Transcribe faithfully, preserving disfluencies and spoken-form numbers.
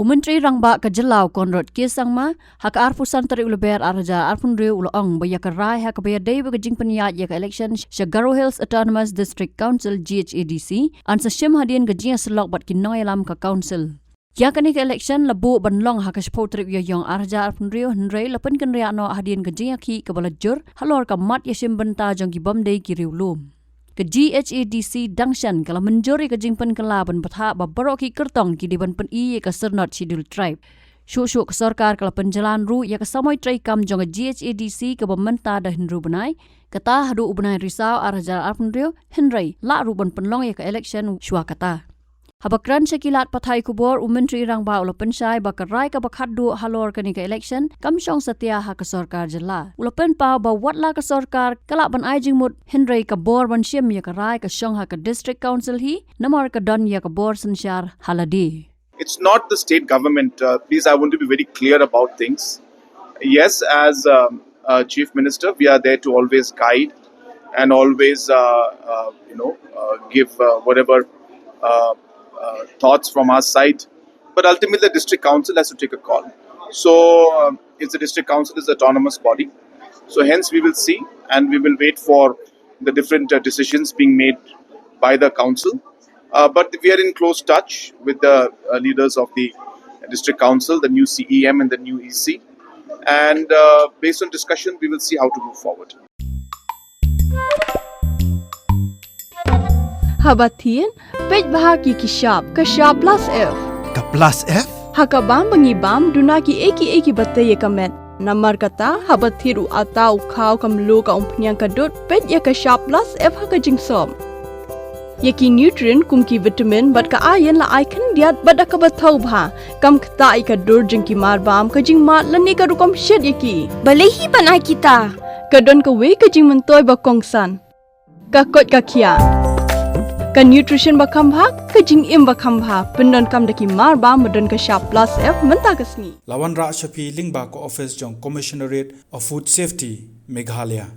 U Myntri Rangbah ka Jylla u Conrad K Sangma, ha ka arphew san tarik u Lber ar hajar arphew hynriew u la ong ba ïa ka rai ha kaba ïadei bad ka jingpynïaid ïa ka election sha Garo Hills Autonomous District Council, G H A D C, yn sa shim hadien ka jingïasyllok bad ki nongïalam ka council. Ïa kane ka election la buh ban long ha ka shiphew tarik u Ïaïong ar hajar arphew hynriew, hynrei la pynkynriah noh hadien ka jingïakhih kaba la jur halor ka mat ïashim bynta jong ki bym dei ki riewlum. Ka G H A D C dang shen ka la mynjur ïa ka jingpynkylla ban bthah ba baroh ki kyrtong ki dei ban pyni ïa ka syrnod Scheduled Tribe. Shuh shuh ka sorkar ka la pynjlan ruh ïa ka samoi treikam jong ka G H A D C kaba mynta da hynriew bnai, kata haduh u bnai Risaw ar hajar arphew hynriew, hynrei lah ruh ban pynlong ïa ka election shuwa kata. Haba kren sha ki lad pathai khubor, u Myntri Rangbah u la pynshai ba ka rai kaba khatduh halor kane ka election kam shong satia ha ka sorkar jylla. U la pynpaw ba wat la ka sorkar ka lah ban ai jingmut, hynrei ka bor ban shim ïa ka rai ka shong ha ka District Council hi, namar ka don ïa ka bor synshar ha lade. It's not the state government. Uh, please, I want to be very clear about things. Yes, as um, uh, Chief Minister, we are there to always guide and always, uh, uh, you know, uh, give uh, whatever uh, uh, thoughts from our side. But ultimately, the district council has to take a call. So, um, it's the district council is an autonomous body. So, hence, we will see and we will wait for the different uh, decisions being made by the council. Uh, but we are in close touch with the uh, leaders of the district council, the new C E M and the new E C. And uh, based on discussion, we will see how to move forward. Haba thied, peit bha ki ki shap, ka shap plus F. Ka plus F? Ha ka bam ba ngi bam, duna ki ei ki ei kiba tei ïa ka met. Namar kata, haba thied u atta, u khaw, ka mluh, ka umphniang, ka dud, peit ïa ka shap plus F ha ka jingsop. Ïa ki nutrient kum ki vitamin bad ka iron la ai khyndiat bad da kaba thaw bha. Kam ktah ïa ka dur jong ki mar bam, ka jingmad lane ka rukom shet ïa ki. Balei hi ban ai kita? Ka don kawei ka jingmyntoi ba kongsan. Ka koit ka khiah. Ka nutrition ba kham bha, ka jingim ba kham bha. Pyndonkam da ki mar bam ba don ka shap plus F mynta ka sngi. La wanrah sha phi lyngba ka office jong Commissionerate of Food Safety, Meghalaya.